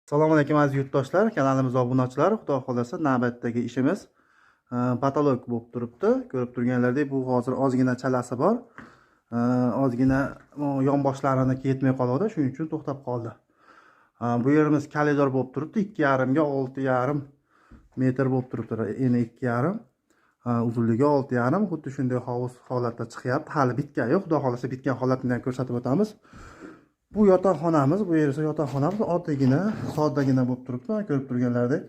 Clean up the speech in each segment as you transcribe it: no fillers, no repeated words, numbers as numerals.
Assalomu alaykum, aziz yurtdoshlar, kanalimiz obunachilari. Xudo xohlasa, navbatdagi ishimiz потолок bo'lib turibdi. Ko'rib turganlaridek, bu hozir ozgina chalasi bor. Ozgina yonboshlarini yetmay qoldi, shuning uchun to'xtab qoldi. Bu yerimiz koridor bo'lib turibdi, 2,5 ga 6,5 metr bo'lib turibdi. Eni 2,5, uzunligi 6,5, xuddi shunday hovuz holatda chiqyapti. Hali bitgani yo'q. Xudo xohlasa, bitgan holatini ham ko'rsatib o'tamiz. Bu yotoqxonamiz, bu yer esa yotoqxonamiz, oddiygina, soddagina bo'lib turibdi, mana ko'rib turganlaridek.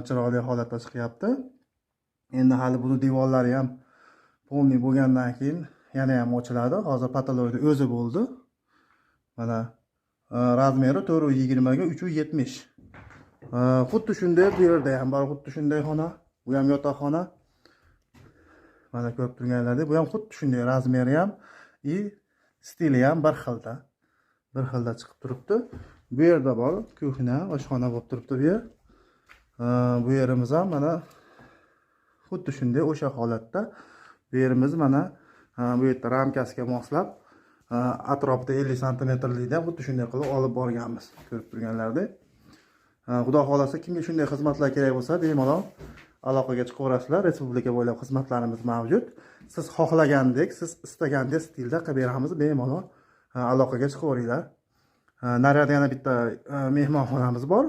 Chiroyli holatda chiqyapti. Endi hali buni devorlari ham полный bo'lgandan keyin yana ham ochiladi. Hozir потолок ni o'zi bo'ldi. Mana размер i 4,20 ga 3,70. Xuddi shunday bu yerda ham bor, xuddi shunday xona. Bu ham yotoqxona. Mana ko'rib turganlaridek, bu ham xuddi shunday, размер i ham и stili ham bir xilda. Bir xilda chiqib turibdi. Bu yerda bor кухня, oshxona bo'lib turibdi bu yer. Bu yerimiz ham mana xuddi shunday o'sha holatda. Bu yerimiz mana bu yerda ramkasiga moslab atrofida 50 santimetrlikda xuddi shunday qilib olib borganmiz, ko'rib turganlaridek. Xudo xohlasa, kimga shunday xizmatlar kerak bo'lsa, bemalol aloqaga chiqaverasizlar. Respublika bo'ylab xizmatlarimiz mavjud. Siz xohlagandek, siz istagandek stilda qilib beramiz, bemalol aloqaga chiqaveringlar. Naryoqda yana bitta mehmonxonamiz bor.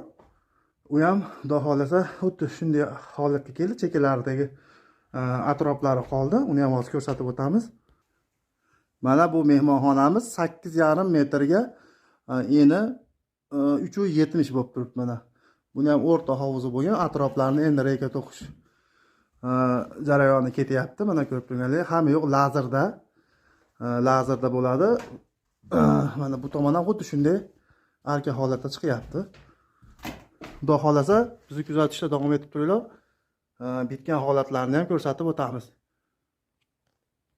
U ham, Xudo xohlasa, xuddi shunday holatga keldi. Chekkalaridagi atroflari qoldi. Uni ham hozir ko'rsatib o'tamiz. Mana bu mehmonxonamiz 8,5 metrga eni 3,70 bo'lib turibdi mana. Buni ham o'rta hovuzi bo'lgan, atroflarini endi reyka to'qish jarayoni ketyapti. Mana ko'rib turganlaringiz, hamma yoq lazerda bo'ladi. Mana bu tomon ham xuddi shunday arka holatda chiqyapti. Xudo xohlasa, bizni kuzatishda davom etib turinglar. Bitgan holatlarini ham ko'rsatib o'tamiz.